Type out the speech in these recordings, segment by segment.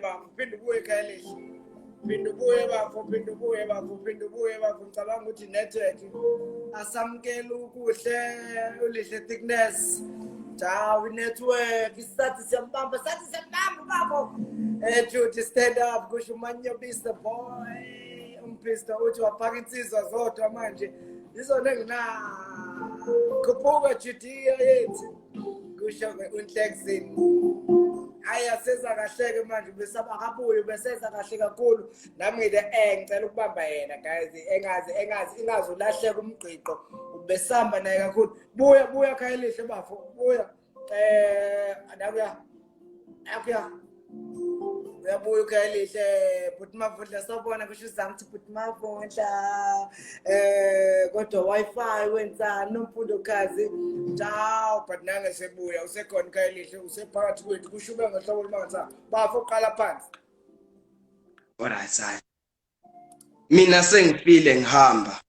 bafo, phinde ubuye ekhayelihle, phinde ubuye bafo, phinde ubuye bafo, phinde ubuye bafo. Ngicabanga ukuthi network asamukela ukuhle ulihle thickness. Ciao, network sathi siyambamba, sathi siyambamba bafo. Judy stand up kusho uManyobisa boy. Umphista uthi wafaka insizwa zodwa manje. Izona engina. Khuphuka Judea yethu. Kusho ke uNhlekzini. Hayi aseza kahle ke manje besaba akabuye beseza kahle kakhulu. Nami ngide ngicela ukubamba yena guys engazi engazi ingazi ulahleka umgqiqo ubesamba naye kakhulu. Buya buya Khayelihle bafo buya. Nakuya. Nakuya. Uyabuya uKhayelihle bhuti Mavundla sawubona kusho uzama ukuthi bhuti Mavundla kodwa Wi-Fi wenzani nomfundo khazi ciao but nange sebuya usekhona uKhayelihle usephakathi kwethu kusho ube ngohlobo olumangazayo bafo qala phansi. Alright, hayi. Mina sengifile ngihamba.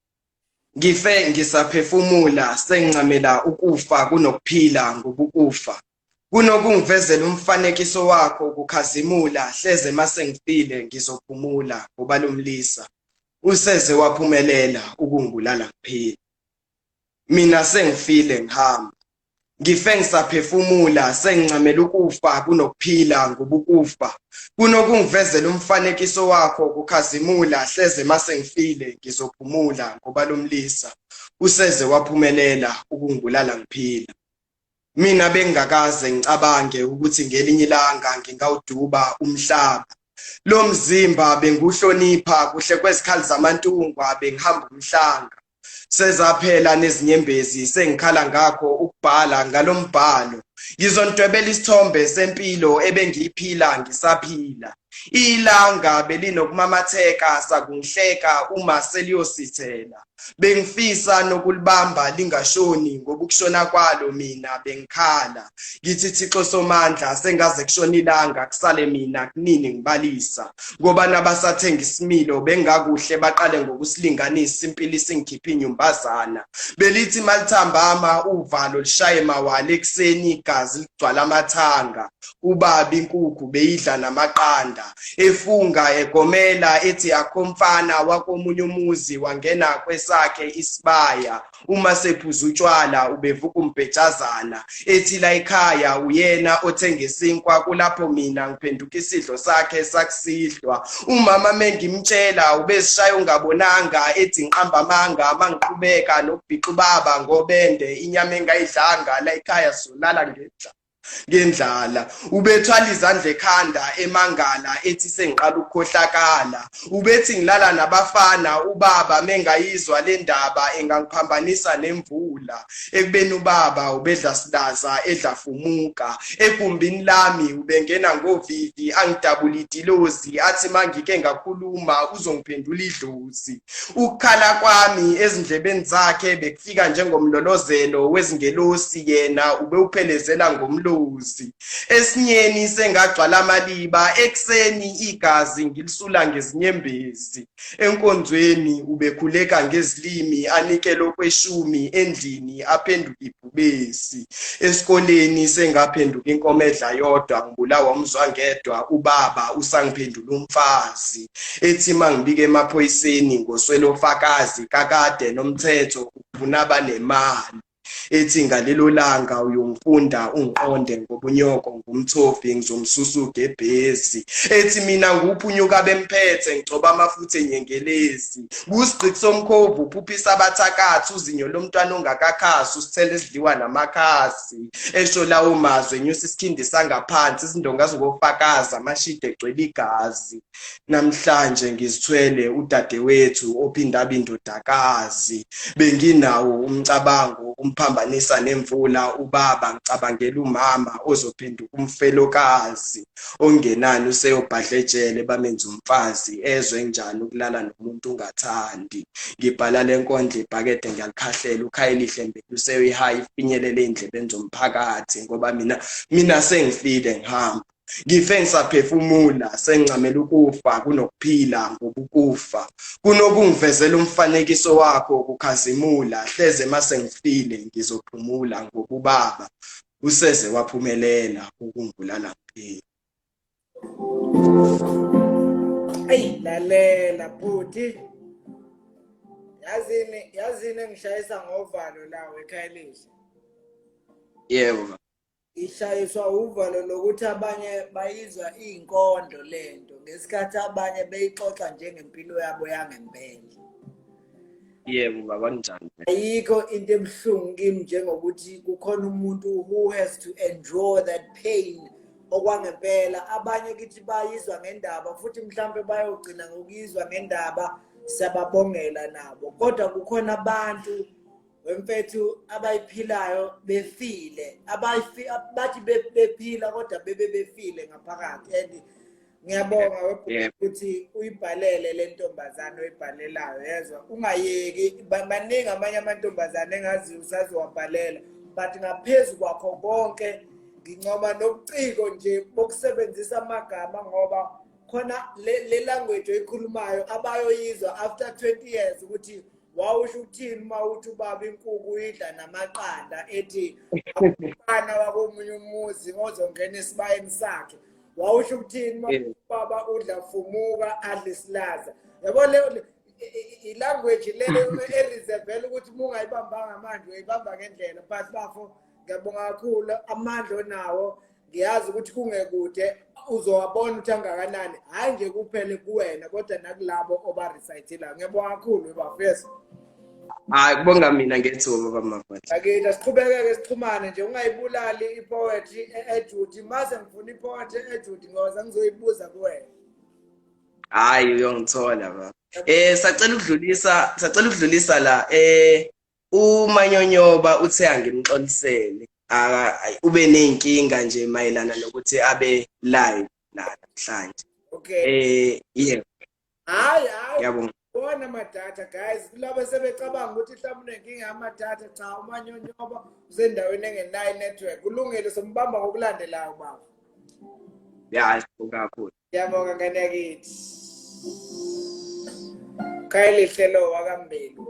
Ngife ngisaphefumula sengincamela ukufa kunokuphila ngobukufa. Kunokungivezela umfanekiso wakho kukhazimula hleze masengifile ngizophumula ngoba lomlisa useze waphumelela ukungibulala ngiphila. Mina sengifile ngihamba. Ngife ngisaphefumula sengincamela ukufa kunokuphila ngobukufa. Kunokungivezela umfanekiso wakho kukhazimula hleze masengifile ngizophumula ngoba lomlisa useze waphumelela ukungibulala ngiphila. Mina bengingakaze ngicabange ukuthi ngelinye ilanga ngingawuduba umhlaba. Lo mzimba benguhlonipha kuhle kwezikhali zamantungwa bengihamba umhlanga. Sezaphela nezinyembezi sengikhala ngakho ukubhala ngalo mbhalo. Ngizonidwebela isithombe sempilo ebengiyiphila ngisaphila. Ilanga belinokumamatheka sakungihleka uma seliyosithela. Bengifisa nokulibamba lingashoni ngoba ukushona kwalo mina bengikhala. Ngithi Thixo Somandla sengaze kushona ilanga kusale mina kunini ngibalisa. Ngoba nabasathenga isimilo bengakuhle baqale ngokusilinganisa impilo isingikhipha inyumbazana. Belithi malithambama uvalo lishaye mawala ekuseni igazi ligcwala amathanga. Ubaba inkukhu beyidla namaqanda. Efunga egomela ethi akho mfana wakomunye umuzi wangena kwesakhe isibaya. Uma sephuza utshwala ubevuka umbhejazana ethi la ekhaya uyena othenga isinkwa kulapho mina ngiphenduka isidlo sakhe sakusihlwa. Umama mengimtshela ubezishaya ungabonanga ethi ngiqamba amanga mangiqhubeka nokubhixa ubaba ngobende inyama engayidlanga la ekhaya solala ngendlala. Ngendlala ubethwala izandla ekhanda emangala ethi sengiqala ukukhohlakala. Ubethi ngilala nabafana ubaba mengayizwa le ndaba engangiphambanisa nemvula. Ekubeni ubaba ubedla silaza edla fumuka. Egumbini lami ubengena ngovivi angidabula idilozi athi mangike ngakhuluma uzongiphendula idlozi. Ukukhala kwami ezindlebeni zakhe bekufika njengomlolozelo wezingelosi yena ubewuphelezela ngomlozi. Esinyeni sengagcwala amaliba ekuseni igazi ngilisula ngezinyembezi. Enkonzweni ubekhuleka ngezilimi anikele okweshumi endlini aphenduke ibhubesi. Esikoleni sengaphenduka inkomo edla yodwa ngibulawa umzwangedwa ubaba usangiphendula umfazi. Ethi mangibike emaphoyiseni ngoswele ofakazi kakade nomthetho ufuna abanemali. Ethi ngalelo langa uyongifunda ungiqonde ngobunyoko ngumthofi ngizomsusa ugebhezi. Ethi mina nguphunyuka bemphethe ngigcoba amafutha enyengelezi. Kusigqiki somkhovu uphuphisa abathakathi uzinyo lomntwana ongakakhasi usithele esidliwa namakhasi. Esho lawo mazwi enyusa isikhindi sangaphansi izindonga zingofakaza amashidi egcwele igazi. Namhlanje ngizithwele udadewethu ophinda abe indodakazi. Benginawo umcabango umphambanisa nemvula ubaba ngicabangela umama ozophenduka umfelokazi. Ongenani useyobhadla ejele bamenza umfazi ezwe njani ukulala nomuntu ungathandi. Ngibhala le nkondlo ibhakede ngiyalikhahlela uKhayelihle Mbele useyoyihaya ifinyelele ey'ndlebeni zomphakathi ngoba mina sengifile ngihamba. Ngife ngisaphefumula sengincamela ukufa kunokuphila ngoba ukufa kunokungivezela umfanekiso wakho kukhazimula hleze masengifile ngizophumula ngoba ubaba useze waphumelela ukungibulala ngiphila. Eyi lalela bhuti. Yazini yazini engishayisa ngovalo lawo ekhayelihle. Yebo. Ishayiswa uvalo lokuthi abanye bayizwa iyinkondlo lento ngesikhathi abanye beyixoxa njengempilo yabo yangempela. Yebo baba kunjani? Ayikho into ebuhlungu kimi njengokuthi kukhona umuntu who has to endure that pain okwangempela abanye kithi bayizwa ngendaba futhi mhlampe bayogcina ngokuyizwa ngendaba siyababongela nabo kodwa kukhona abantu wemfethu abayiphilayo befile abayifi bathi bephila kodwa bebe befile ngaphakathi and ngiyabonga ukuthi uyibhalele le ntombazane oyibhalelayo yezwa ungayeki baningi amanye amantombazane engaziyo usazowabhalela but ngaphezu kwakho konke ngincoma nobuciko nje bokusebenzisa amagama ngoba khona le language oyikhulumayo abayoyizwa after 20 years ukuthi wawusho ukuthini uma uthi ubaba inkukhu idla namaqanda ethi umfana wakomunye umuzi ozongena esibayeni sakhe wawusho ukuthini uma ubaba udla fumuka adle isilaza yabo le i-language leyo ereservela ukuthi uma ungayibambanga manje uyayibamba ngendlela but bafo ngiyabonga kakhulu amandla onawo ngiyazi ukuthi kungekude uzowabona ukuthi angakanani hhayi nje kuphele kuwena kodwa nakulabo obarecitelayo ngiyabonga kakhulu bafethu hayi kubonga mina ngethuba bamafutha akithi asiqhubekeke sixhumane nje ungayibulali ipoetry ejudy mase ngifuna ipoetry ejudy ngoba ngizoyibuza kuwena hayi uyongithola baba sacela ukudlulisa sacela ukudlulisa la uManyonyoba uthe angimxolisele ube nezinkinga nje mayelana nokuthi abe live la namhlanje okay yebo hayi hayi ngiyabonga bona amadata guys kulabo sebecabanga ukuthi mhlawumbe unenkinga yamadata cha umanyonyoba usendaweni engenayo network kulungile sombamba ngokulandelayo baba ya sibonga kakhulu Ngiyabonga ngane yakithi. Khayelihle lo wakambelu.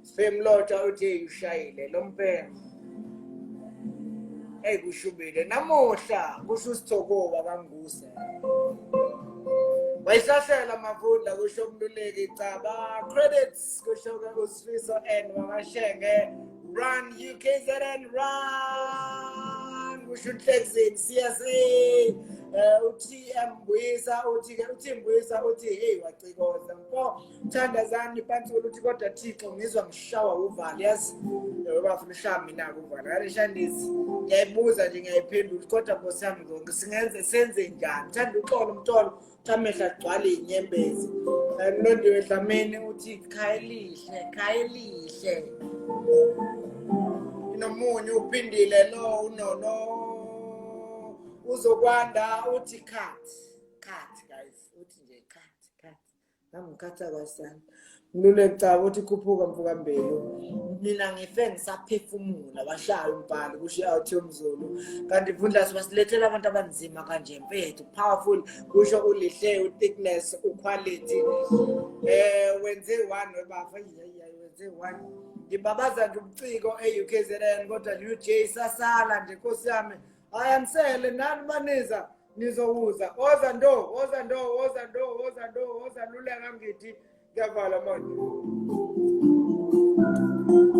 Sifemlotha uthi ushayile lo mpembe. Hey kushubile namuhla kusho usithoko wakanguse. Wayihlahlela mavundla kusho umluleki caba credits kusho ke uSifiso N wakashenge run UKZN run kusho uNhlekzini CSA uTM Mbuyisa uthi ke uTim Mbuyisa uthi hey wacikoza mfo thandazani pantsula uthi kodwa Thixo ngizwa ngishawa uvalo yazi bafuna ushaya mina uvalo ngale shandisi ngiyayibuza nje ngiyayiphendula kodwa nkosi yami ngonke singenze senze njani thanda uxolo umtolo amehlo agcwale inyembezi mlondiwe dlamini uthi khaya elihle khaya elihle inomunyu uphindile lo unono uzokwanda uthi cut cut guys uthi nje cut cut Ngangikhatha kwasana. Mluleki cha uthi khuphuka mfuka Mbelu. Mina ngife ngisaphefumula washaya umbhali kusho i-out yomzulu. Kanti Vundlas wasilethela abantu abanzima kanje mfethu powerful kusho ulihle uthickness uquality. Wenze one webafa wenze one. Ngibabaza nje ubuciko e-UKZN kodwa UJ sasala nje nkosi yami. Ayanisele nani maniza nizowuza woza ndo woza ndo woza ndo woza ndo woza luleka ngithi kuyavala manje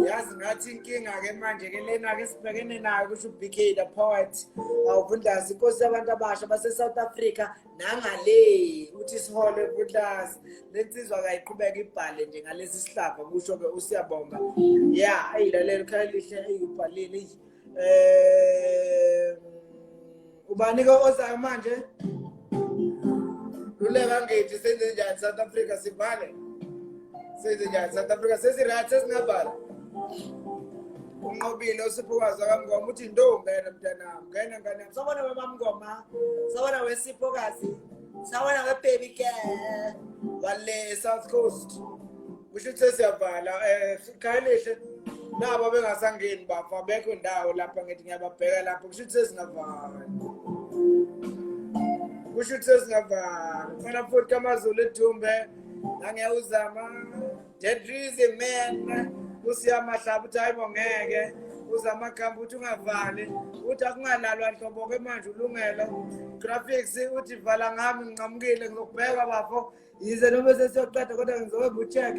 yazi ngathi inkinga-ke manje-ke lena-ke sibhekene nayo kusho u-bk the poet awuvundlazi inkosi yabantu abasha base-south africa nangale uthi sihole vundlazi le nsizwa kayiqhubeka ibhale nje ngalesi sihlava kusho-ke usiyabonga ya eyi lalela ukhala lihle eyi ubhalile eyi ubani ke ozayo manje luleka ngithi senze njani South Africa sivale senze njani South Africa sesiright sesingavala unqobile usiphokazi wakamngoma uthi ndo ngena mntanami ngena ngane yami sawubona wemamngoma sawubona wesiphokazi sawubona webaby girl wale South Coast kusho ukuthi sesiyavala um khayelihle nabo bengasangeni bafa abekho ndawo lapha ngithi ngiyababheka lapho kusho ukuthi sesingavala kusho ukuthi sesingavala mfana futhi kamazulu edumbe nangiyawuzama dead reason man usiyamahlaba uthi hayi bo ngeke Uzamakhambi uthi ungavali, uthi akungalalwa nhlobo ke manje ulungelo. Graphics uthi vala ngami, nginqamukile, ngizokubheka bafo, yize noma sesiyoqeda kodwa ngizobe ngu-check.